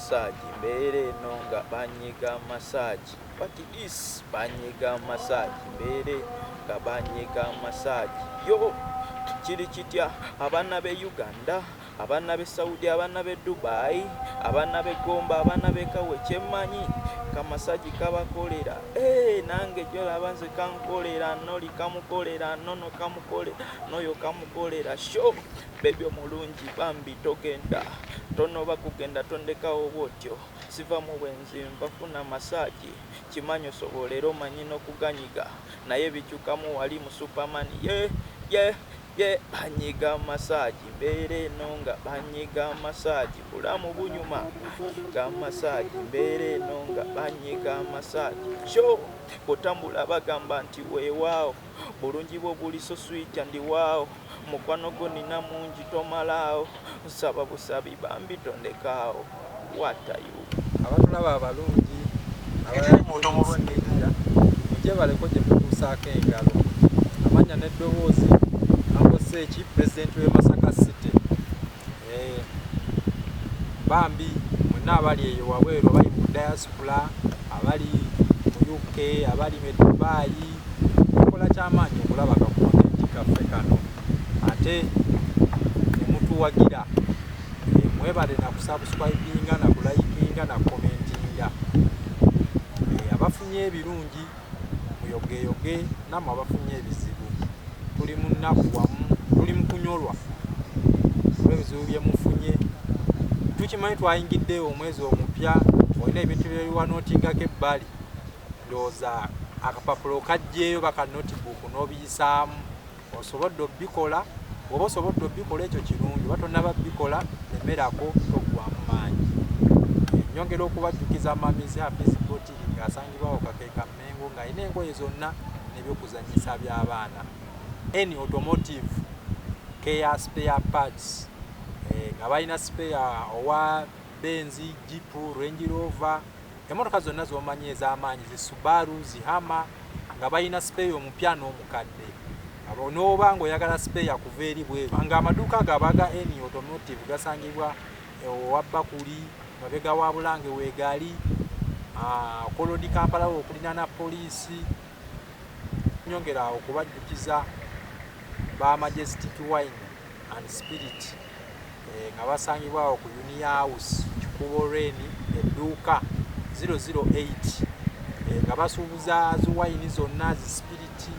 Massage, mbeera eno nga banyiga massage. What this? Banyiga massage, mbeera eno nga banyiga massage. Yo kiri kitya? Abaana b'e Uganda, abaana b'e Saudi, abaana b'e Dubai, abaana b'e Gomba, abaana b'e Kawe, kyemmanyi ka massage kabakolera. Hey, nange gyolaba nze kankolera, noli kamukolera, nono kamukolera, noyo kamukolera. Sho baby omulungi, bambi togenda, tonoba kugenda, tondekawo bwotyo. Siva mu bwenzi, nva funa massage. Kimanyi osobolera, omanyi n'okuganyiga, naye bikyukamu wali mu superman. Ye ye ye, banyiga massage, mbeera eno nga banyiga massage. Bulamu bunyuma ga massage, mbeera eno nga banyiga massage. Sho bw'otambula bagamba nti weewaawo, bulungi bwo buli so sweet and wow. Mukwano gwo nina mungi, tomalaawo, nsaba busabi bambi tondekaawo. What are you? Abatulaba abalungi abamedia, mujebaleko gye mutuusaako engalo. Amanya n'eddoboozi, Angoseeki, pulezidenti w'e Masaka City. Bambi mwenna abali eyo wabweru, abali mu diaspora, abali mu UK, abali mu Dubai, mukola kyamaanyi okulaba ka content kaffe kano ate ne mutuwagira. Mwebale na kusubscribinga, na kulikinga, na commentinga. Abafunye ebirungi muyogeyoge, nammwe abafunye ebizibu, tuli mu nnaku wamu, tuli mu kunyolwa olw'ebizibu bye mufunye. Tukimanyi twayingidde omwezi omupya, olina ebintu byebiwanootingako ebbali, ndowooza akapapula okajjeeyo baka notebook n'obiyisaamu, osobodde obbikola. Oba osobodde obbikola, ekyo kirungi. Oba tonnaba bikola, lemerako, toggwamu maanyi. Nyongera okubajjukiza Mamizi Hafiz Boutique ng'asangibwawo Kakeeka Mengo, ng'alina engoye zonna n'ebyokuzannyisa by'abaana. N Automotive Care Spare Parts, nga balina spare owa Benz, Jeep, Range Rover, emotoka zonna z'omanyi ez'amaanyi, zi Subaru, zi Hummer, nga balina spare omupya n'omukadde. Abo n'oba ng'oyagala spare kuva eri bweru, ng'amaduuka ago abaga N Automotive gasangibwa owa Bakuli, mabega wa Bulange weegali, Kolodi Kampala okulinaana poliisi. Nyongera awo okubajjukiza ba Majestic Wine and Spirit, nga basangibwa awo ku Unia House, Kikubo Lane, edduuka 008, nga basuubuza zi wine zonna, zi spirit,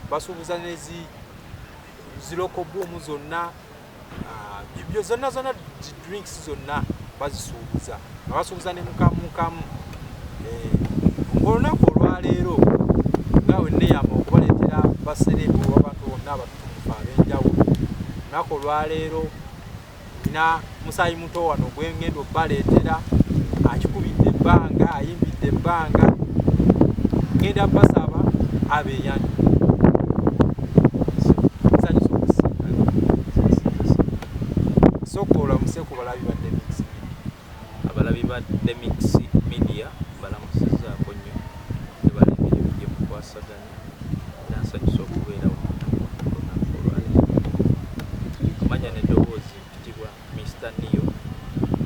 basuubuza ne zi local boom zonna, byo zonna zonna, zi drinks zonna bazisuubuza, nga basuubuza ne mukamukamu. Ng'olunaku olwaleero nga wenneeyama okubaleetera ba celeb oba abantu bonna abatutumufu ab'enjawulo, olunaku olwaleero nina musaayi muto wano gwengenda obbaleetera, akikubidde ebbanga, ayimbidde ebbanga. Ngenda basaba abeeyanjule. Nsanyusa okusinkana. Sooka olamuse ku balabi ba Demix Media. Abalabi ba Demix Media balamusizaako nnyo, ebala emirimu gye mukwasaganya, era nsanyusa okubeera olunaku olwaleero. Amanya n'eddoboozi, mpitibwa Mr Neo,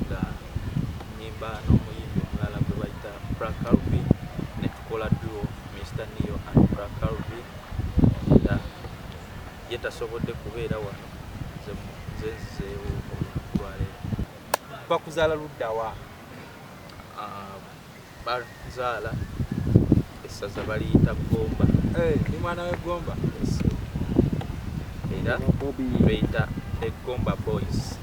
nga nyimba n'omuyimbi omulala gwe bayita Frank Calvin, ne tukola duo Mr Neo and Frank Calvin. Era ye tasobodde kubeera wano, nze nzizeewo olunaku lwaleero. Bakuzaala luddawa? Ah, banzaala essaza baliyita Gomba. Ndi mwana w'eggomba. Yes. Era beyita the Gomba Boys.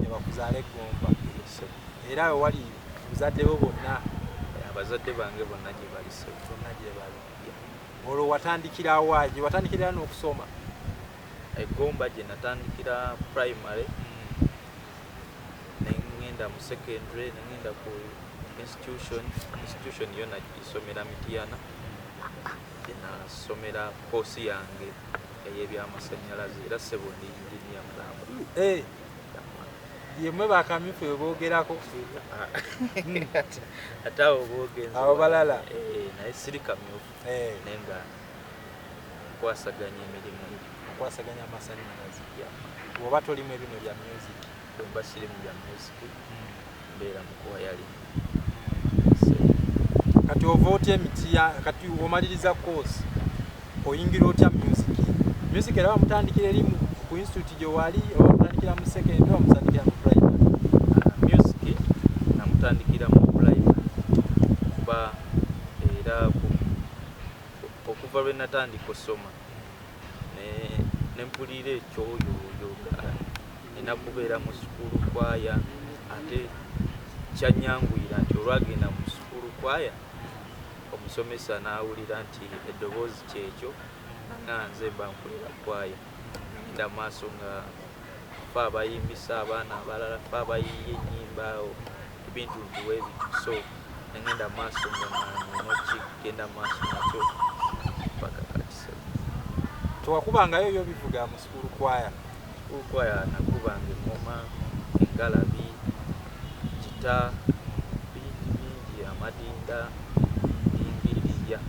Ne bakuzaala eggomba? Yes. Era we wali buzadde bo bonna? Abazadde bange bonna gye bali, ssebo. Bonna gye bali. Olwo watandikirawa, gye watandikira n'okusoma? Egomba gye natandikira primary, nengenda mu secondary, nengenda ku institution. Institution yo nagisomera Mityana, gye nasomera koosi yange ey'ebyamasanyalaze. Era ssebo, ndi engineer mulamba. Yemmwe bakamyufu bwe boogerako? Ate abo boogenze. Abo balala. Naye siri kamyufu, naye nga nkwasaganya emirimu. Okwasaganya amasanyalaze. Bw'oba tolimu ebino bya music? Bwemba siri mu bya music, mbeera mu kuwayalinga. Kati ova otya emitiya? Kati omaliriza course, oyingira otya music? Music era bamutandikira eri ku institute gye wali, oba mutandikira mu secondary, oba mutandikira mu primary? Music namutandikira mu primary, kuba era okuva lwe natandika osoma ne mpulira ekyoyoyo nga nina kubeera mu sukulu kwaya. Ate kyanyanguyira nti olwagenda mu sukulu kwaya, omusomesa n'awulira nti eddoboozi kyekyo, nga nze mba nkulira kwaya. Ngenda maaso nga fe abayimbisa abaana abalala, fe abayiiya ennyimba awo, ebintu ntuwa ebityo. So nengenda maaso nga nina okigenda maaso nakyo paka kati. So Tewakubangayo yo bivuga mu sukulu kwaya? Sukulu kwaya nakubanga engoma, engalabi, gita, bingi bingi, amadinda, bingiriya.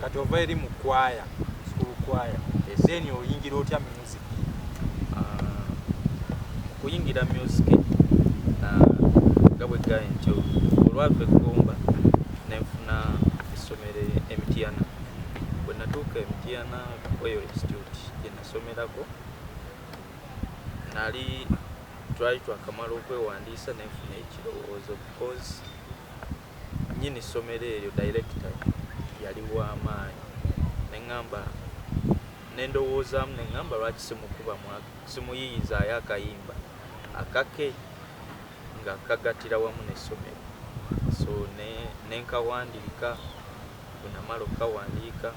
Kati ova eri mu kwaya, sukulu kwaya, then oyingira otya music? Okuyingira music nga bwe gaye nti olwava eggomba nenfuna essomero Emitiana. Bwe natuuka Emitiana Royal Institute gye nasomerako, nali twali twakamala okwewandiisa, nenfuna ekirowoozo because nyini ssomero eryo, director, yali w'amaanyi. Neŋŋamba, nendowoozaamu, neŋŋamba lwaki simukuba, simuyiyizaayo akayimba akake nga kagatira wamu n'essomero. So nenkawandiika. Bwe namala okukawandiika,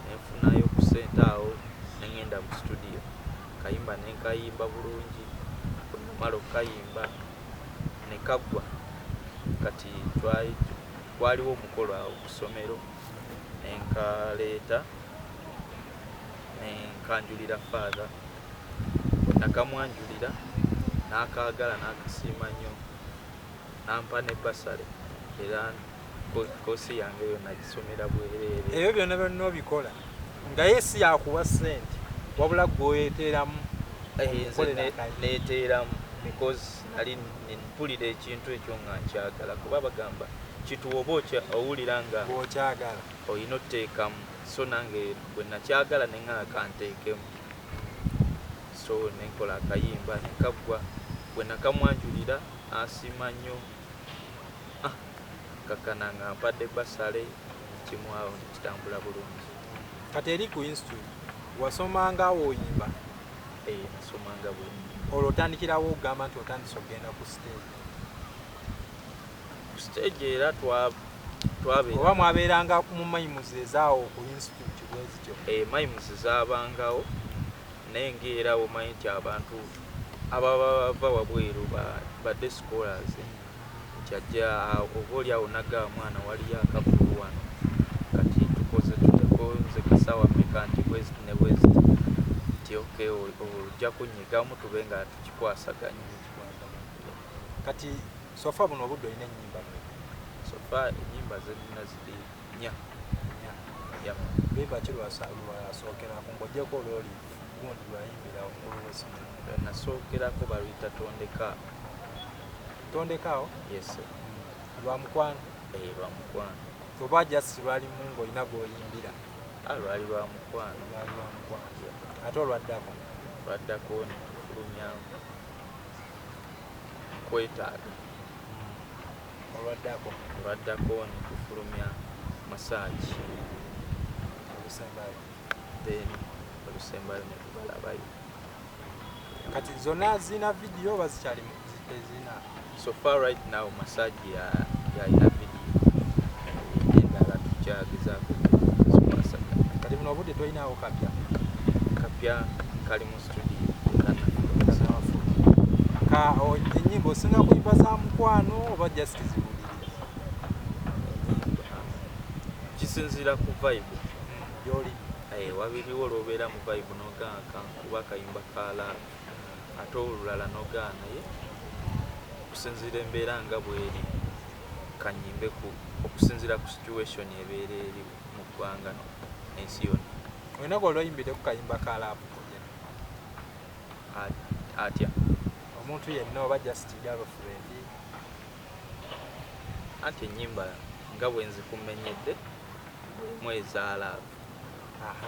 nenfunayo ku ssente awo, neŋŋenda mu studio, kayimba nenkayimba bulungi. Bwe namala okukayimba ne kaggwa, kati twaliwo omukolo awo ku ssomero, nenkaleeta nenkanjulira father. Bwe nakamwanjulira, n'akaagala, n'akasiima nnyo, nampa ne bursary, era course yange eyo nagisomera bwereere. Ebyo byonna byonna obikola nga ye si yakuwa ssente, wabula gweoyeteeramu? Nze neteeramu because nali mpulira ekintu ekyo nga nkyagala, kuba bagamba kituwa oba owulira nga bw'okyagala olina otuteekamu. So nange bwe nakyagala, neŋŋamba kanteekemu. So nenkola akayimba nekaggwa. Bwe nakamwanjulira, asiima nnyo, kakana nga mpadde bursary kimu awo nekitambula bulungi. Kati eri ku institute wasomanga oyimba? Nasomanga bulungi. Olwo otandikirawo okugamba nti otandise okugenda ku stage? Ku stage era twabeera Oba mwabeeranga mu mimes ezaawo ku institute bwe zityo? Mimes zabangawo, naye ngaera omanyi nti abantu ababa bava wabweru, badde scholars, nti ajja oba oli awo nagaba mwana waliyo akavulu wano, kati tukoze tutya, nze kasawa meka, nti bweziti ne bweziti, nti ok, ojja kunyigamu tube nga tukikwasaganya. Kati so far buno obudde olina ennyimba mmeka? So far ennyimba zenina ziri nnya. Nnya. Yeah. Luyimba ki lwasookerako ng'oggyeko olwoli gundi lwayimbira omukulu w'essomero? Nasookerako baluyita Tondeka. Tondekaawo? Yes. Lwa mukwano? Lwa mukwano. Oba just lwalimu ng'olina gw'oyimbira? Ah, lwali lwa mukwano. Lwali lwa mukwano. Ate olwaddako? Lwaddako netufulumya Kwetaaga. Olwaddako? Olwaddako netufulumya Massage. Olusembayo? Then olusembayo netubalabayo. Kati zonna zirina vidiyo oba zikyali tezirina? So far right now Massage yalina vidiyo, endala tukyagezaako zikwasaganya. Kati buno obudde tolinawo kapya? Kapya kali mu studio. Ka ennyimba osinga kuyimba za mukwano oba just ziwulirira? Enyimba kisinziira ku vibe Gyoli. Wabiriwo olwobeera mu vibe nogaa kankuba akayimba ka love, ate olulala nogaa naye okusinziira embeera nga bweri kanyimbe ku okusinziira ku situation ebeera eri mu ggwanga no ensi yonna. Olina gwe olwoyimbire ku kayimba ka love? Atya? Omuntu yenna oba just girlfriend? Anti ennyimba nga bwe nzikumenyedde mu eza love.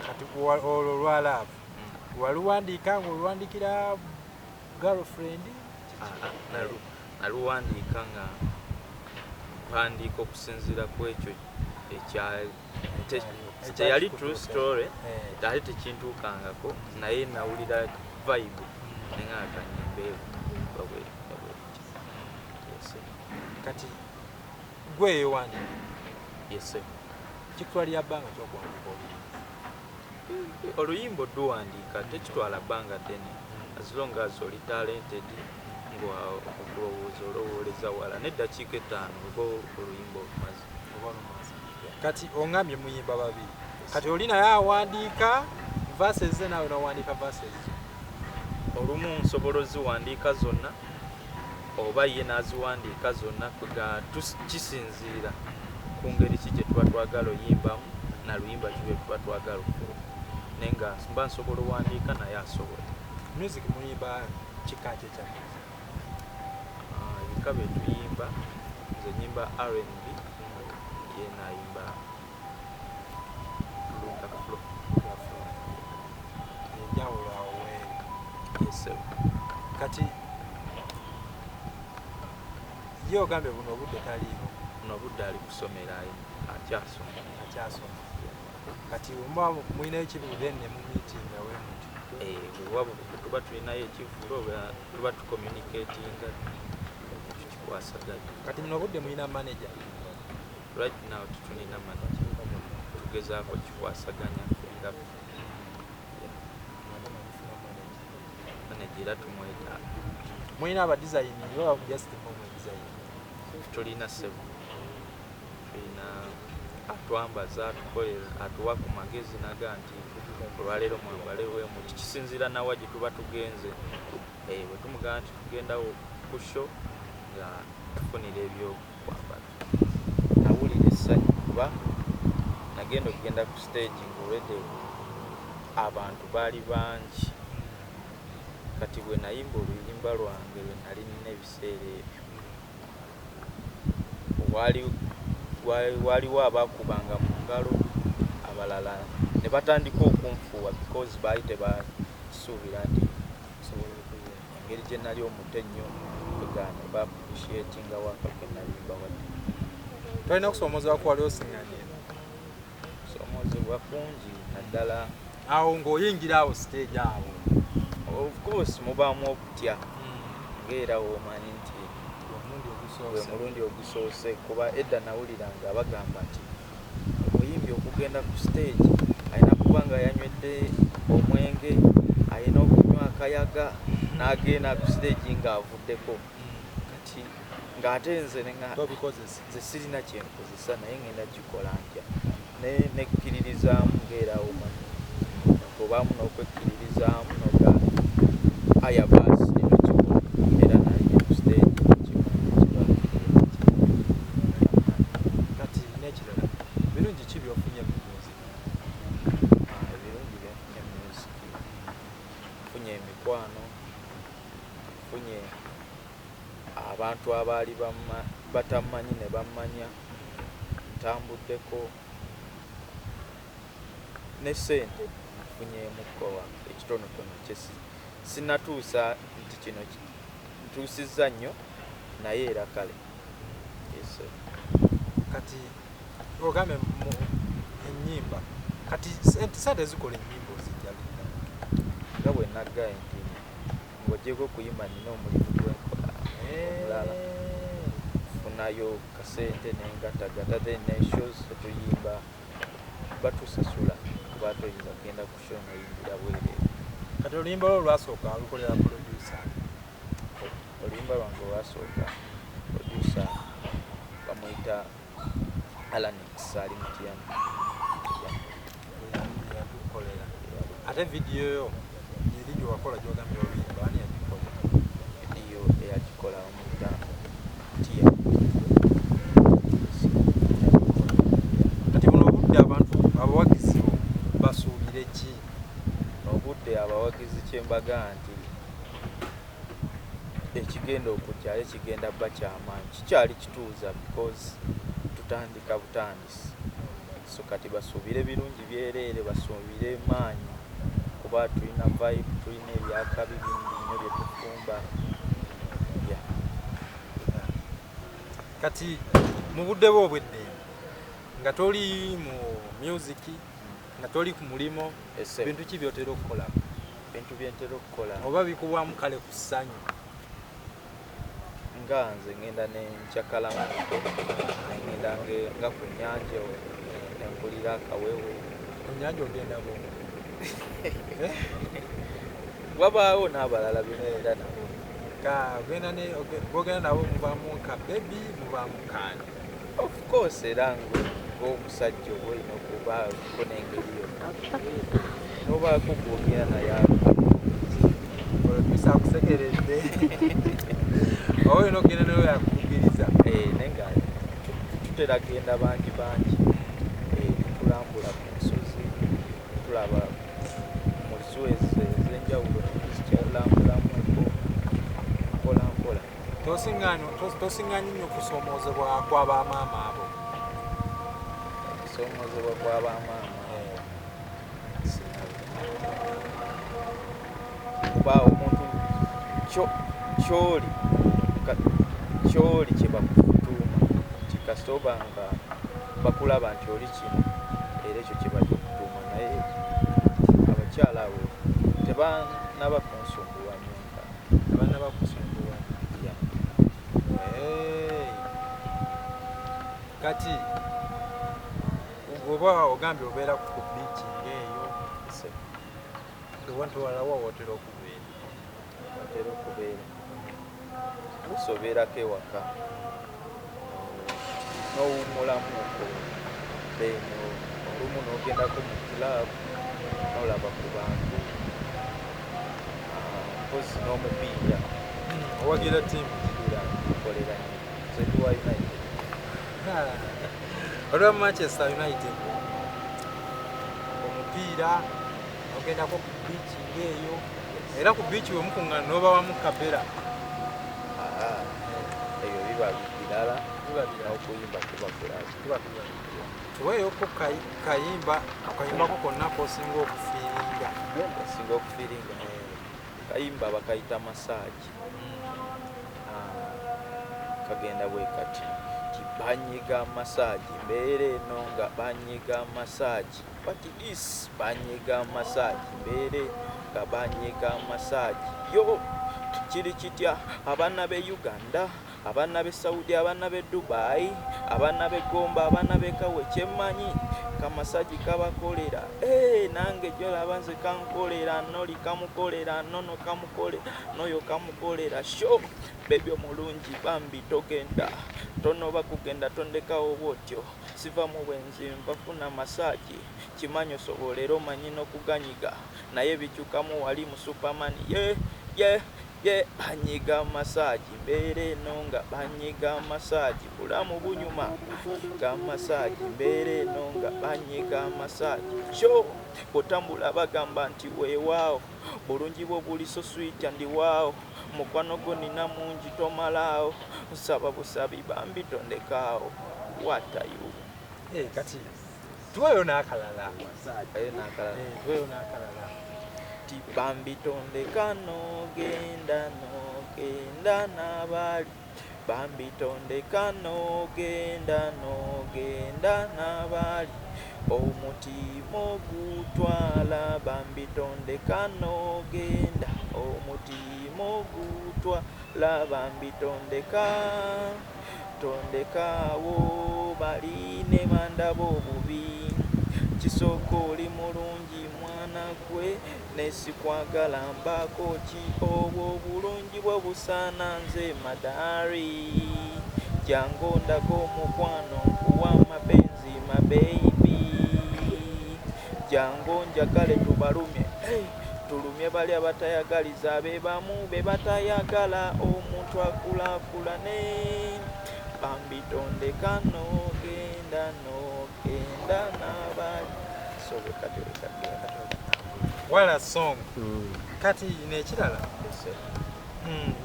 Kati olwo lwa love waluwandiika ng'oluwandiikira girlfriend? Naluwandiika nga mpandiika okusinziira ku ekyo ekya teyali true story, ate tekintuukangako, naye nawulira vibe nenga kanyimbe babwe. Kati gwe eyowandiika? Yes. Kikutwalira bbanga kyokuwandiika oluyimba? Oluyimba oduwandiika tekitwala bbanga ddene, as long as oli talented nga okulowooza olowooleza wala, n'eddakiika 5 oba oluyimba olumaze. Oba olumaze. Kati ongambye muyimba babiri, kati oli naye awandiika verses ze, naawe nowandiika verses zo? Olumu nsobola oziwandiika zonna oba ye n'aziwandiika zonna, kwega kisinziira ku ngeri ki gye tuba twagala oyimbamu na luyimba ki lwe tuba twagala okufuluma, naye nga mba nsobola owandiika naye asobola. Music muyimba kika ki ekya music? Ebika bye tuyimba, nze nyimba R&B, ye nayimba Luga Flow. Enjawulo awo weeri? Yes. Kati ye ogambye buno obudde taliiwo? Buno obudde ali kusomera, akyasoma. Akyasoma. Kati muba mulina ekibulo then ne mu meetinga we muti? Bwe tuba tulinayo ekivvulu oba tuba tucommunicatinga, tukikwasaganya. Kati buno obudde mulina manager? Right now tetulina manager, tugezaako kikwasaganya ffe nga ffe. Manager era tumwetaaga. Mulina abadesign oba just mwe design? Tulina ssebo, tulina atwambaza, atukolera, atuwa ku magezi naga nti olwaleero mwambale wemuti, kisinziira nawa gye tuba tugenze. Bwe tumugamba nti tugendawo ku show nga tufunira ebyokwambala. Nawulira essanyu kuba nagenda okugenda ku stage ng'olwedde abantu baali bangi. Kati bwe nayimba oluyimba lwange lwe nali nina ebiseera ebyo, waliwo abaakubanga mu ngalo, abalala ne batandika okunfuuwa because baali tebasuubira nti Osobola okuyimba. Engeri gye nali omuto ennyo, egaana ba appreciatinga waka ke nali mbawadde. Tolina okusoomozebwa kuwali osiŋŋanye? Kusoomoozebwa kungi, naddala awo ng'oyingira awo stage awo. Of course mubaamu okutya, ng'era w'omanyi nti omulundi gwe ogusoose. Mulundi ogusoose, kuba edda nawuliranga bagamba nti omuyimbi okugenda ku stage alina kuba nga yanywedde omwenge, alina okunywa akayaga n'agenda ku stage ng'avuddeko. Kati ng'ate nze nenga Tobikozesa. Nze sirina kyenkozesa, naye ngenda kikola ntya? Naye nekkiririzaamu, ng'era omanyi obaamu n'okwekkiririzaamu noga aya baasi nino kikola, era nalinnya ku stage kibakkirira. Kati n'ekirala, birungi ki by'ofunye mu music? Ebirungi byenfunye mu music, nfunye emikwano, nfunye abantu abaali batammanyi ne bammanya, ntambuddeko, ne ssente nfunyeemukko ekitonotono kye sinnatuusa nti kino ntuusizza nnyo, naye era kale. Yes, sir. Kati ogambye mu ennyimba, kati sente zikola ennyimba ozijja ludda? Nga bwe naggaye nti ng'oggyeko okuyimba nina omulimu gwenkola omulala, nfunayo kasente nengatagata, then ne shows tetuyimba batusasula, kuba toyinza kugenda ku show noyimbira bwereere. Kati oluyimba lwo olwasooka olukolera producer? Oluyimba lwange olwasooka, producer bamuyita Alanix, ali Mityana. Yalukolera. Ate vidiyo yo eri gyewakola gyogambye oluyimba, ani yagikolera? Vidiyo eyagikola bamuyita Tia. Kati buno obudde abantu abawagizi bo basuubire ki? Obudde abawagizi kyembaga nti Ekigenda okujja ate kigenda bba kyamaanyi, kikyali kituuza because tutandika butandisi. So kati basuubire birungi byereere, basuubire maanyi, kuba tulina vibe, tulina ebyakabi bingi nnyo bye tufumba, yeah. Kati mu budde bwo obw'eddembe nga toli mu music, nga toli ku mulimo, Ese, bintu ki byotera okukola? Bintu byentera okukola? Oba bikuwamu kale ku ssanyu? Nga nze ngenda nenjakalamuko, nengenda nga ku nnyanja nempulira akawewo. Ku nnyanja ogenda bwongo? Wabaawo n'abalala bengenda nabo. Ka ogenda ne bwogenda nabo mubaamu ka baby, mubaamu kaani? Of course, era ng'omusajja oba olina okubaako n'engeri yonna nobaako gwogenda naye. Producer akusekeredde. Oba olina okugenda naye yakukugiriza? Eh, naye nga tutera genda bangi bangi. Eh, tulambula ku nsozi, tulaba mu zoo ez'enjawulo, tuzikyalambulamuko mpola mpola. Tosiŋŋanye nnyo kusoomoozebwa kw'abamaama abo? Okusoomozebwa kw'abamaama kuba omuntu kyoli kyoli kye bakutuuma nti kasita oba nga bakulaba nti oli kino, era ekyo kye bajja okutuuma. Naye abakyala abo tebanaba kunsumbuwa nnyo nga Tebanaba kusumbuwa? Yeah. Hey. Kati oba ogambye obeera ku beach ng'eyo, ewantu walala wa wootera okubeera? Otera okubeera oluusi obeerako ewaka n'owummulamuko, then olumu n'ogendako mu club n'olaba ku bantu. Ah, mpozi n'omupiira. Owagira ttiimu? Omupiira nkolera nnyo, nze ndi wa United. Olwa Manchester United. Omupiira, ogendako ku beach ng'eyo, era ku beach we mukuŋŋaana n'obawamu kapera? Ah, ebyo biba birala. Biba birala. N'okuyimba kuba kulala. Kuba kulala. Tuweeyoko kayimba, akayimbako konna kosinga okufiiringa. Osinga okufiiringa kayimba bakayita Massage. Ah, kagenda bwe kati ti: banyiga massage, mbeera eno nga banyiga massage, what this, banyiga massage, mbeera eno nga banyiga massage. Yo kiri kitya? Abaana b'e Uganda, abaana b'e Saudi, abaana b'e Dubai, abaana b'e Gomba, abaana b'e Kawe, kyemmanyi ka massage kabakolera. Hey, nange gyolaba nze kankolera, noli kamukolera, nono kamukolera, noyo kamukolera. Sho baby omulungi, bambi togenda, tonoba kugenda, tondekawo bwotyo. Siva mu bwenzi, nva funa massage. Kimanyi osobola era omanyi n'okuganyiga, naye bikyukamu wali mu superman ye ye ye. Banyiga massage, mbeera eno nga banyiga massage, bulamu bunyuma ga massage, mbeera eno nga banyiga massage. Sho bw'otambula bagamba nti weewaawo, bulungi bwo buli so sweet and waawo, mukwano gwo nina mungi tomalaawo, nsaba busabi bambi tondekaawo. What are you? Eh, kati tuweeyo n'akalala. Ayo n'akalala. Eh, tuweeyo n'akalala. Ti bambi tondeka, nogenda, nogenda n'abali, bambi tondeka, nogenda, nogenda n'abali, omutima ogutwala, bambi tondeka, nogenda, omutima ogutwala, bambi tondeka, tondekaawo, bali ne bandaba obubi. Kisooka oli mulungi mwana gwe, nesikwagala mbaako ki? Obwo obulungi bwo busaana nze madaari. Jangu ndaga omukwano, nkuwa mapenzi ma baby, jangu njagale tubalumye. Hey, tulumye bali abatayagaliza, be bamu be batayagala omuntu akulaakulane. Bambi tondeka, nogenda, nogenda n'abali. So bwe kati wekagenda. Wala song. Kati n'ekirala,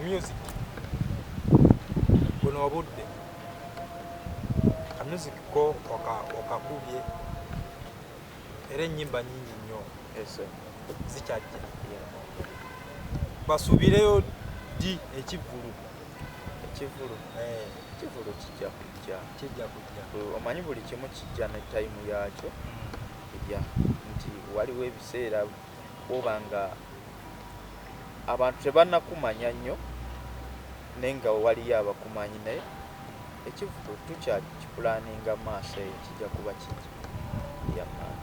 music. Buno obudde kamusic ko okakubye era ennyimba nyingi nnyo zikyajja. Basuubireyo ddi ekivvulu? Ekivvulu? Ekivvulu kijja kujja. Kijja kujja. Omanyi buli kimu kijja ne tayimu yakyo. Ya, nti waliwo ebiseera oba nga abantu tebannakumanya nnyo, naye nga waliyo abakumanyi, naye ekivvulu tukyakipulaninga maaso eyo, kijja kuba kijja. Yeah, man.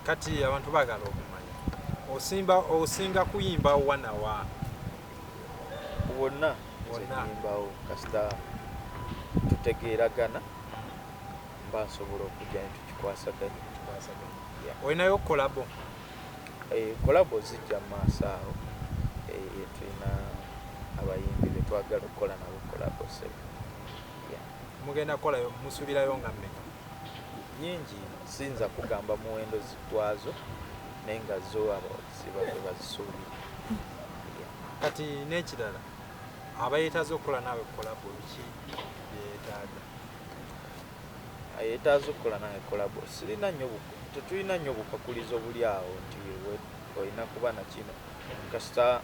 Kati abantu baagala okumanya osinga kuyimba wanawa? Wonna. Wonna. Nyimbawo kasita tutegeeragana, mba nsobola okujja ne tukikwasaganya. Yeah. Olinayo collabo? Collabo zijja mu maaso awo. Tulina abayimbi betwagala okukola nabo collabo sebe. Yeah. Mugenda kukolayo, musuubirayo nga mmeka? Nyingi, siyinza kugamba muwendo gwazo, naye nga zo abawagizi baffe bazisuubira. Yeah. Kati n'ekirala, abayeetaaza okukola naawe collabo, biki byetaaga? Yeetaaza okukola nange collabo, sirina nnyo tetulina nnyo bukakulizo buli awo nti olina kuba na kino. Kasita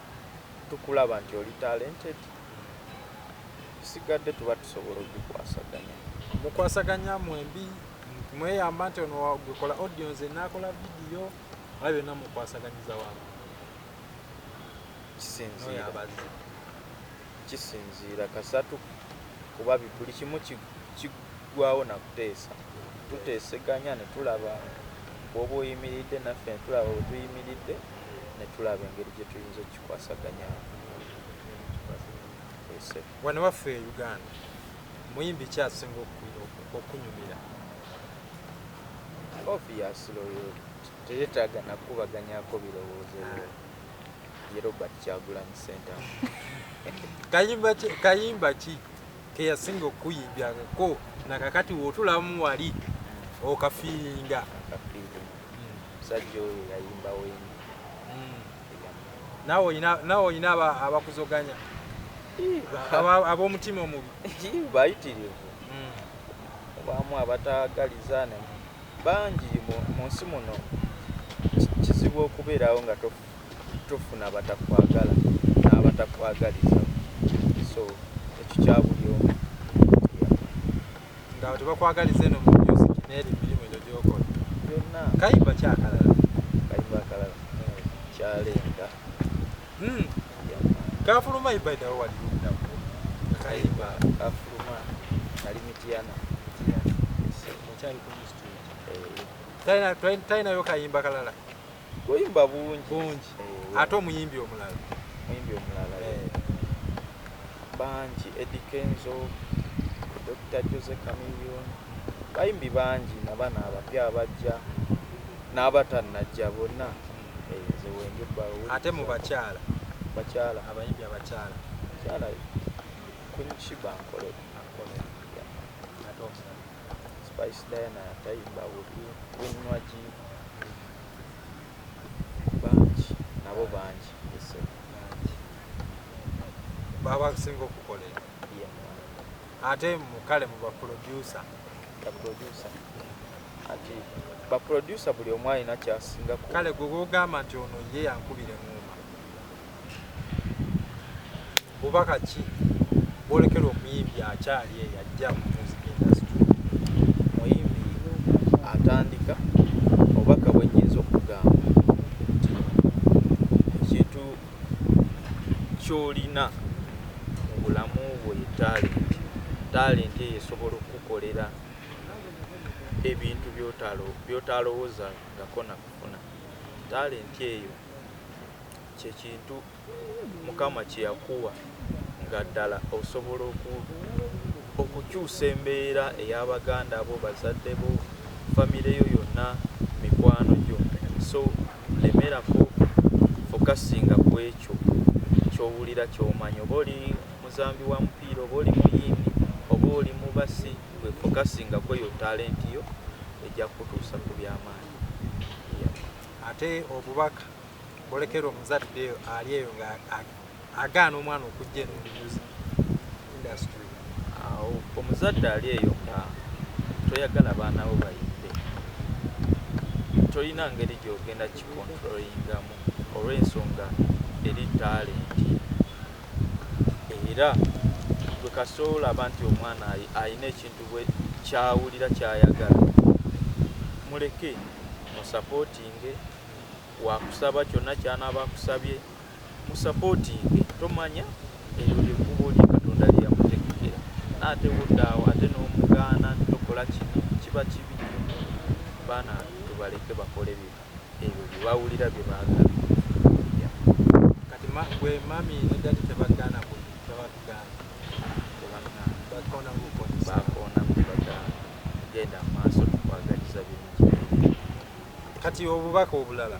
tukulaba nti oli talented, bisigadde tuba tusobola okubikwasaganya. Mukwasaganya mwembi, mweyamba nti ono gwekola audio, nze naakola vidiyo, aba byonna mukwasaganyiza wamu? Kisinziira. Noyo. Kisinziira kasatu, kuba buli kimu kiggwawo nakuteesa. Tuteeseganya ne tulaba bw'oba oyimiridde, naffe ne tulaba bwe tuyimiridde, ne tulaba engeri gye tuyinza okukikwasaganya ese. Wano waffe e Uganda, muyimbi ki asinga okunyumira? Obviously oyo teyetaaga nakubaganyako birowoozo, ye Robert Kyagulanyi Ssentamu. Kayimba ki keyasinga okuyimbyako nakakati wootulamu wali okafiiringa? Akafiiri, musajja oyo yayimba wendi. Naawe olina abakuzoganya ab'omutima omubi? Bayitirivu. Mubaamu abataagaliza ne bangi mu nsi muno. Kizibu okubeerawo nga tofuna batakwagala n'abatakwagaliza, so ekyo kya buli omu. Nga tebakwagaliza eno mu music n'eri mirimu egyo gyokola? Byonna. Kayimba ki akalala? Kayimba akalala kyalenga. Kafuluma ibaidawo wali luddawo kayimba? Kafuluma nali Mityana. Okyali ku street? Eh. Talinayo kayimba kalala? Buyimba bungi. Bungi. Eh. Ate omuyimbi omulala? Muyimbi omulala bangi, Eddy Kenzo, Dr Jose Chameleone, bayimbi bangi, nabana abapya abajja n'abatannajja bonna. Eh, nze wendi. Ate mu bakyala? Bakyala? Abayimbi abakyala. Bakyala, Queen Sheeba nkolera. Ate omulala? Spice Diana tayimba bubi, Winwagi, bangi nabo bangi ese. Bangi babasinga okukolera. Ate mukale mu baproducer? Baproducer, ati baproducer buli omu alina kyasinga ku. Kale gwe gwogamba nti ono ye yankubira eŋŋoma, bubaka ki bwolekera omuyimbi akyali eyo ajja mu music industry? Muyimbi atandika, obubaka bwe nnyinza okugamba nti ekintu ky'olina mu bulamu bwo ye talenti. Talenti eyo esobola okukukolera ebintu by'otalowooza ngako nakufuna. Talenti eyo kyekintu Mukama kye yakuwa nga ddala osobola okukyusa embeera ey'abaganda bo, bazadde bo, famire yo yonna, mikwano gyo. So lemerako, focusinga ku ekyo kyowulira kyomanyi, oba oli muzambi wa mupiira, oba oli muyimbi, oba oli mubasi, gwe focusinga ku eyo talenti yo, ejja kukutuusa ku byamaanyi. Yeah. Ate obubaka bwolekera omuzadde ali eyo nga agaana omwana okujja eno mu music industry? Omuzadde ali eyo nga toyagala baana bo bayimbe, tolina ngeri gy'ogenda kicontrollingamu olw'ensonga eri talent. Era gwe kasita olaba nti omwana alina ekintu bwe kyawulira kyayagala, muleke, musupportinge. Wakusaba kyonna kyanaaba akusabye, musupportinge. Tomanya eryo lyekkubo lye Katonda lye yamutegekera, naate buddaawo ate n'omugaana nti tokola kino, kiba kibi nnyo. Baana tubaleke bakole ebyo bye bawulira bye baagala. Kati gwe mummy ne daddy tebagaana, tebatugaana? Tebagaana. Bakoona bukonesa? Bakoonamu, tebagaana. Genda maaso, tukwagaliza birungi. Kati obubaka obulala,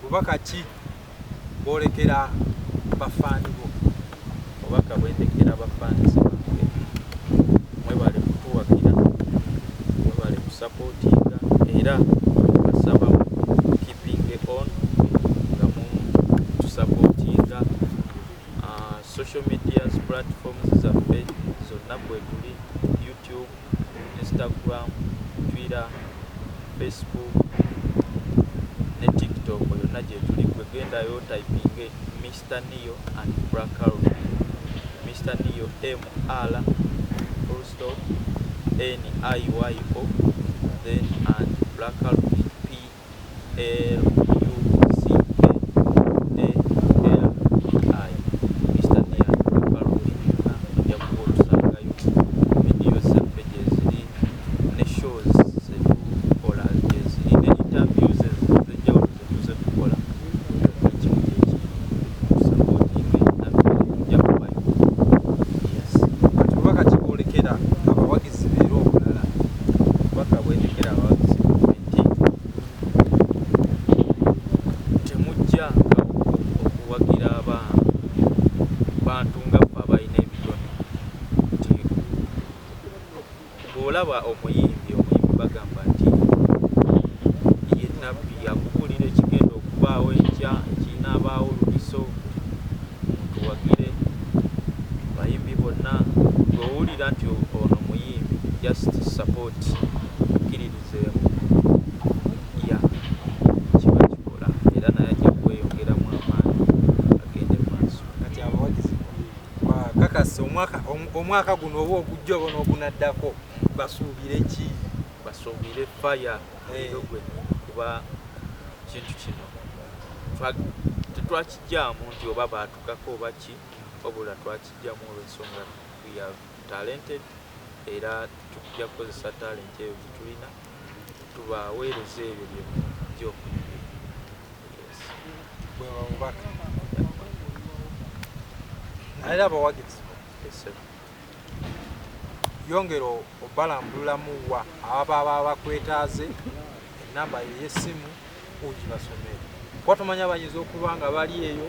bubaka ki bwolekera bafaani bo? Obubaka bwendekera bafaanisi bange, mwebale kutuwagira, mwebale kusupportinga, era basaba keeping on nga mutusupportinga. Social media platforms zaffe zonna kwetuli: YouTube, Instagram, Twitter, Facebook ne TikTok, yonna gyetuli. Gwe gendayo typinge Mr Niyo and Black Alvin. Mr Niyo, Mr full stop Niyo, then and Black Alvin, Pluckali. Mr Niyo and Black Alvin, yonna ojja kuba otusangayo. Vidiyo zaffe gyeziri, ne shows zetukola gyeziri, ne interviews ez'enjawulo zetuze tukola, byonna kimu gyekiri. Tusupportinge, naffe tujja kubayo. Yes. Kati obubaka ki bwolekera abawagizi beera obulala? Obubaka bwendekera abawagizi baffe nti temujja nga okuwagira bantu nga ffe abalina ebitone, nti bw'olaba omuyimbi, bagamba nti ye nabbi akubuulira ekigenda okubaawo enkya, ekinaabaawo luliso. Mutuwagire bayimbi bonna. Bw'owulira nti ono muyimbi, just support, kkiririzeemu, ya kiba kikola, era naye ajja kweyongeramu amaanyi agende mu maaso. Kati abawagizi kakasa omwaka guno oba ogujja oba n'ogunaddako basuubire ki? Basuubire fire, muliro gwennyini, kuba kintu kino tetwakijjaamu nti oba baatukako oba ki, wabula twakijjamu olw'ensonga we are talented, era tujja kukozesa talent eyo gye tulina tubaweereza ebyo bye mujja okunyumirwa. Yes. Bweba bubaka. Naye era abawagizi, Yes, sir. yongera obalambululamu wa ababa bakwetaaze, enamba yo ey'essimu ogibasomere, kuba tomanya bayinza okuba nga bali eyo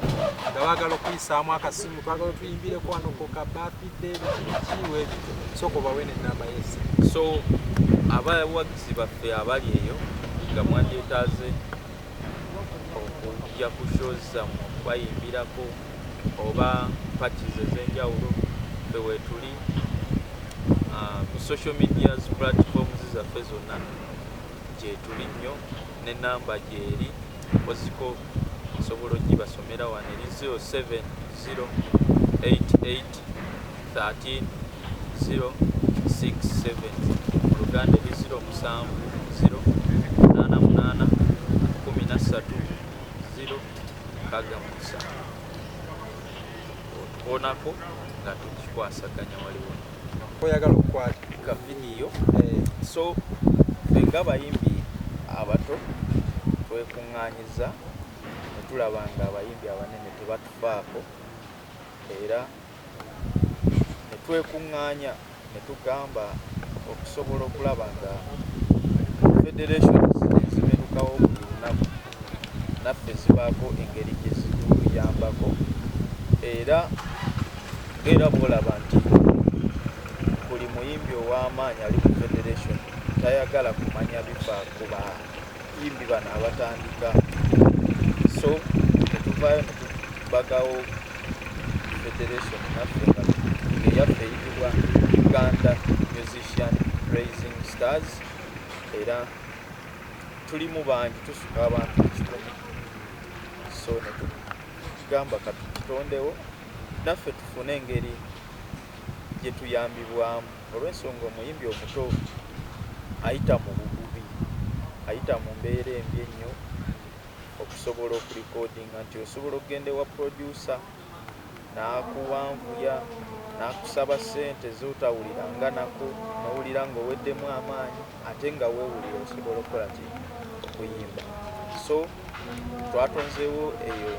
nga baagala okuyisaamu akasimu, twagala tuyimbireko wano ku ka birthday, biki biki webityo. Sooka obawe n'ennamba y'essimu. So abawagizi baffe abali eyo nga mwandyetaaze okujja ku shows zammwe okubayimbirako oba parties ez'enjawulo, ffe weetuli. Ku social medias platforms zaffe zonna gyetuli nnyo, n'enamba gyeri oziko nsobola ogibasomera wano, eri 070 88 13 067. Mu Luganda eri 07 0 88 13 0 67. Otukoonako nga tukikwasaganya waliwo. Oyagala okukwata ka vidiyo. So ffe ng'abayimbi abato twekuŋŋaanyiza ne tulaba nga abayimbi abanene tebatufaako, era ne twekuŋŋaanya ne tugamba okusobola okulaba nga federations ezimerukawo buli lunaku naffe zibaako engeri gye zituyambako. Era ng'era bw'olaba nti buli muyimbi ow'amaanyi ali ku federation tayagala kumanya bifa ku bayimbi bano abatandika, so netuvaayo netubagawo federation naffe nga eyaffe eyitibwa Uganda Musician Raising Stars, era tulimu bangi, tusuka abantu 100. So netugamba katukitondewo naffe tufune engeri gye tuyambibwamu, olw'ensonga omuyimbi omuto ayita mu bugubi, ayita mu mbeera embi ennyo okusobola okulikodinga, nti osobola okugenda ewa producer n'akuwanvuya n'akusaba ssente z'otawulira nga nako n'owulira ng'oweddemu amaanyi, ate nga weewulira osobola okukola ki, okuyimba. So twatonzeewo eyo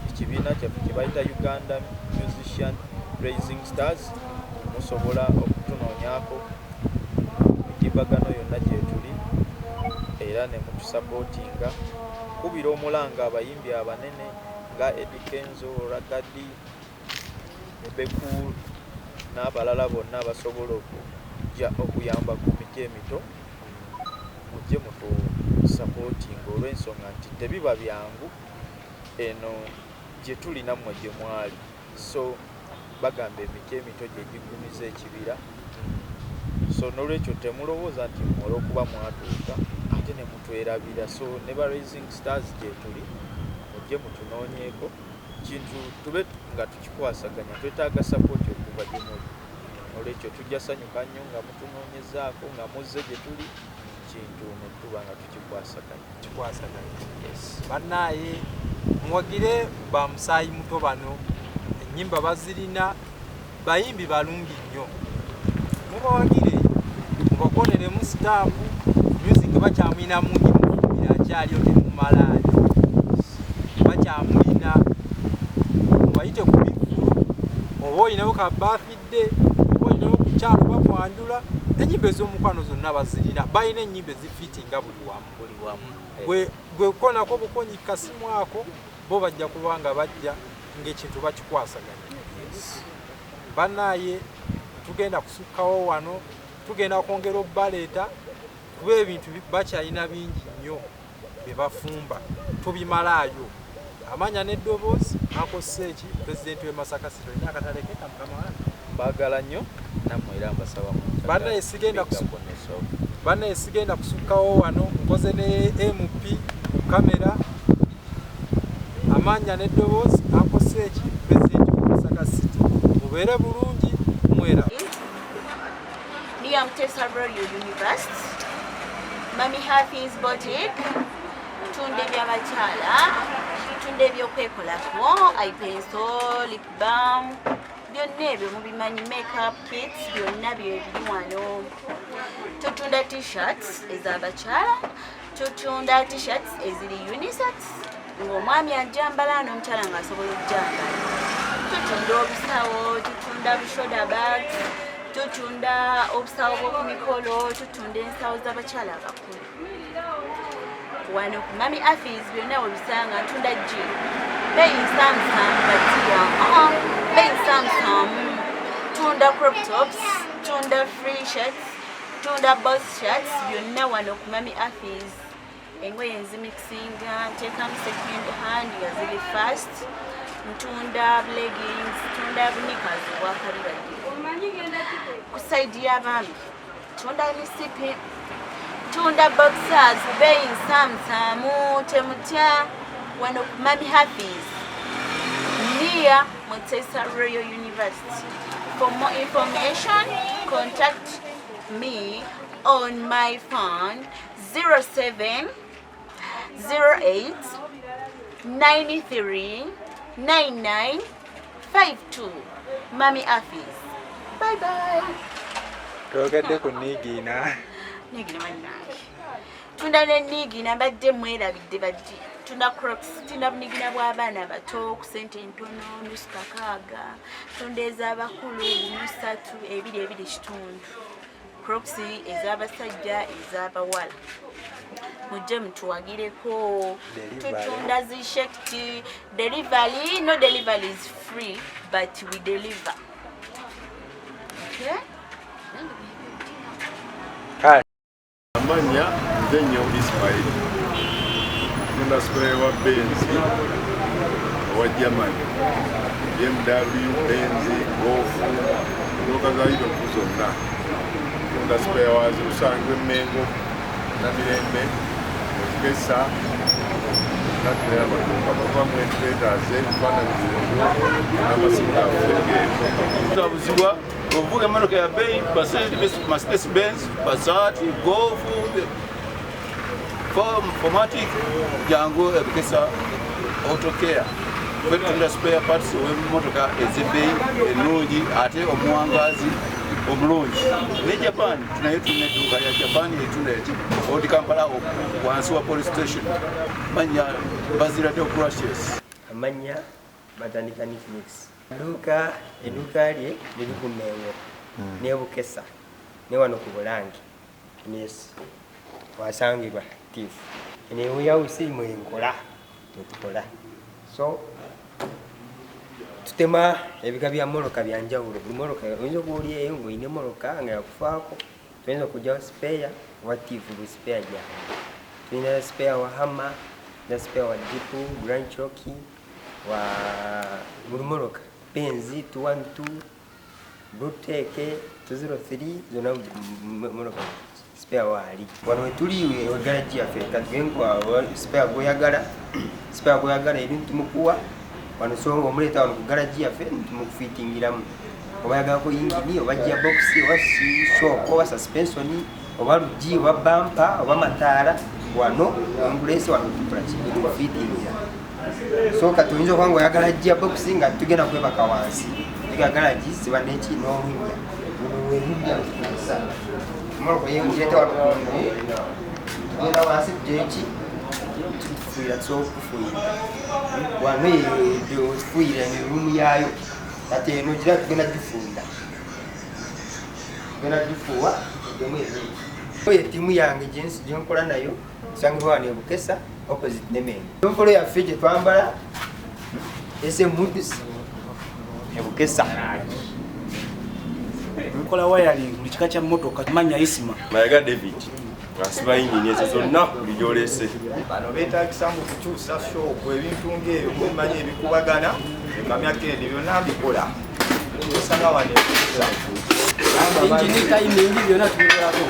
ekibiina kyaffe kye bayita Uganda Musician Raising Stars. Musobola okutunoonyaako mitimbagano yonna gyetuli era ne mutusapootinga kubira omulanga abayimbi abanene nga Eddy Kenzo, Ragga Dee, Bebe Cool n'abalala bonna abasobola okujja okuyamba ku miti emito, mujje mutusapootinga olw'ensonga nti tebiba byangu eno gye tuli nammwe gye mwali. So bagamba emiti emito gye giggumiza ekibira, so nolwekyo temulowooza nti mmwe olw'okuba mwatuuka ate ne mutwerabira. So ne ba Rising Stars gyetuli, mujje mutunoonyeeko kintu tube nga tukikwasaganya. Twetaaga support okuva gye muli, olwekyo tujja sanyuka nnyo nga mutunoonyezaako nga muzze gye tuli kintu ne tuba nga tukikwasaganya. Kikwasaganya. Yes. Bannaaye, muwagire ba musaayi muto bano, ennyimba bazirina, bayimbi balungi nnyo, mubawagire, mubakoneremu sitampu. Music bakyamulina mungi, mufumbira akyaliyo, temumalaayo, bakyamulina. Mubayite ku bivvulu, oba olinawo ka birthday, oba olinawo ku kyalo bakwanjula, ennyimba ez'omukwano zonna bazirina, balina ennyimba ezifiitinga buli wamu. Buli wamu. Gwe konako bukonyi kasimu ako, bo bajja kuba nga bajja ng'ekintu bakikwasaganya. Bannaaye, tugenda kusukkawo wano, tugenda kwongera obbaleeta kuba ebintu bakyalina bingi nnyo bye bafumba, tubimalaayo. Amanya n'eddoboozi, akosse eki pulezidenti w'e Masaka City, olina akatale ke kamukama wange. Mbaagala nnyo nammwe era mbasaba. Bannaye, sigenda kusukkawo wano, nkoze ne MP ku kamera. Amanya n'eddoboozi, akosse eki pulezidenti w'e Masaka City. Mubeere bulungi, mwera. Near Mutesa Royal University, Mami Hafiz Boutique, tunda ebyabakyala, tunda ebyokwekolako, eye pencil, lip balm, byonna ebyo mubimanyi, makeup kits, byonna byebiri wano. Tutunda T-shirts ez'abakyala, tutunda T-shirts eziri unisex, ng'omwami ajambala n'omukyala ng'asobola okujambala. Tutunda obusawo, tutunda bushoulder bags, tutunda obusawo bw'oku mikolo, tutunda ensawo z'abakyala abakulu. Wano ku Mami Afis byonna webisanga. Ntunda jean, beyi nsamusamu batiya, beyi nsamusamu. Tunda crop tops, tunda free shirts, tunda boss shirts, byonna wano ku Mami Afis. Engoye nzimixinga, nteekamu second hand nga ziri fast. Ntunda leggings, tunda knickers obwakabibadde. Ku side y'abaami tunda misipi, tunda boxers, beyi nsamusaamu, temutya. Wano ku Mami Hafiz near Mutesa Royal University. For more information, contact me on my phone 07 08 93 99 52. Mami Afis, bye bye. Twogedde ku niigiina. Nigina bannange, tunda ne niigina, mbadde mwerabidde baddi. Tunda crocs, tunda bunigina bw'abaana bato ku sente entono, nusu kakaaga. Tunda ez'abakulu 3, 2, 2.5. Crocs ez'abasajja, ez'abawala, mujje mutuwagireko. Delivery. Tutunda zi shirt. Delivery, no delivery is free, but we deliver, okay? Kale. Amannya nze Nnyombi Ismail, tunda spare wa Benz owa Germany, BMW, Benz, Golf. Emmotoka za Europe zonna tunda spare waazo. Tusangibwa Emmengo, Namirembe, Bukesa. Natulera amaduuka bava mu traders, ebifaananyi n'amasimu gaffe geeko. Tabuzibwa ovuga emmotoka ya bbeeyi, Mercedes Benz, Passat, Golf, 4MATIC, jangu Ebukesa Autocare. Ffe tutunda spare parts ow'emmotoka ez'ebbeeyi ennungi ate omuwangaazi omulungi. Ne Japan tunayo, tulina edduuka lya Japan etunda eki Old Kampala, wansi wa police station. Manya Bazira Deogratius. Amannya batandika Nickmix. Dduuka, edduuka lye liri ku Mengo ne Bukesa ne wano ku Bulange. Yes, wasangibwa tifu eno warehouse mwenkola mwetukola. So tutema ebika bya mmotoka byanjawulo. Buli mmotoka oyinza okuba oli eyo ng'olina emmotoka nga yakufaako, tuyinza okugyawo spare wa tifu. Buli spare gyange tulina spare wa Hummer na spare wa Jeep Grand Cherokee, wa buli mmotoka, Benz 212, Blutech 203, zonna mmotoka spare waali. Wano wetuli wegaragi yaffe. Katugenkwa spare gwoyagala, spare gwoyagala eri ntumukuwa wano. So omuleeta wano ku garagi yaffe, ntumukufiitingiramu, oba yagalako yingini, oba gearbox, oba shock, oba suspension, oba lugi, oba bumper, oba mataala, wano ongulese wano tukola kitukufiitingira. So kati oyinza okuba nga oyagala gearbox nga tugenda kwebaka wansi ga garagi ziba neki n'olunnya welunya lutukozesa emmotoka yengirete wano kungulu, tugenda wansi tujeki tufuuyira, tusobola okufuuyira wano, tufuuyira eruumu yaayo. Kati eno gira tugenda gifuuyira, tugenda gifuuwa eddemu ebiiki. Oyo ettiimu yange gyenkola nayo, tusangibwa wano e Bukesa, opposite Nemengo. Enfolo yaffe gye twambala SM Mudus e Bukesa. Nkola wiring buli kika kya mmotoka. Manya Isima. Mayaga David, asiba yingini ezo zonna buli gyolese. Bano beetagisa mu kukyusa shock, ebintu ng'ebyo bwemanyi ebikubagana, ekamya kende, byonna mbikola. Osanga wano ekusa. Engine timing byonna tubikolako.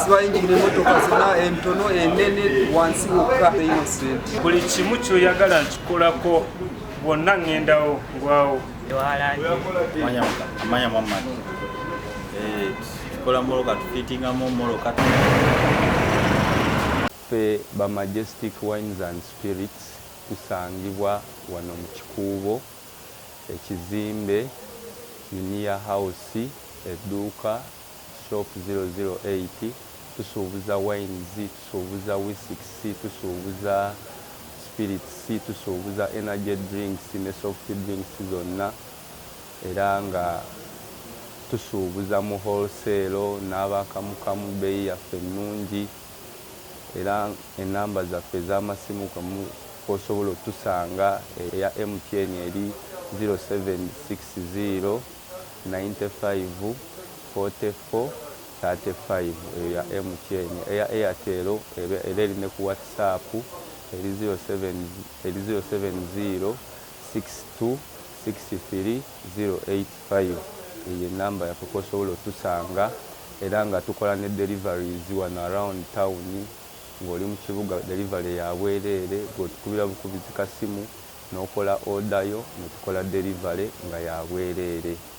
Siba yingini emmotoka zonna, entono, enene, wansi wokka Innocent. Buli kimu kyoyagala nkikolako, bwonna ŋŋendawo ngwawo. Amanya Muhammad. Tukola mmotoka, tufiitingamu mmotoka. Ffe ba Majestic Wines and Spirits tusangibwa wano mu Kikuubo, ekizimbe Unia House, edduuka shop 008. Tusuubuza wines, tusuubuza whisky, tusuubuza spirits, tusuubuza energy drinks ne soft drinks zonna, era nga tusuubuza mu wholesale n'abakamukamu. Bbeeyi yaffe ennungi, era enamba zaffe ez'amasimu kwosobola otusanga, eya MTN eri 0760 95 44 35, eyo ya MTN. Eya Airtel era eri ne ku WhatsApp eri 07, eri 070 62 63 085. Eyo enamba yaffe kwosobola otusanga, era nga tukola ne deliveries wano around town. Ng'oli mu kibuga, delivery ya bwereere. Gweotukubira bukubizi kasimu n'okola order yo ne tukola delivery nga ya bwereere.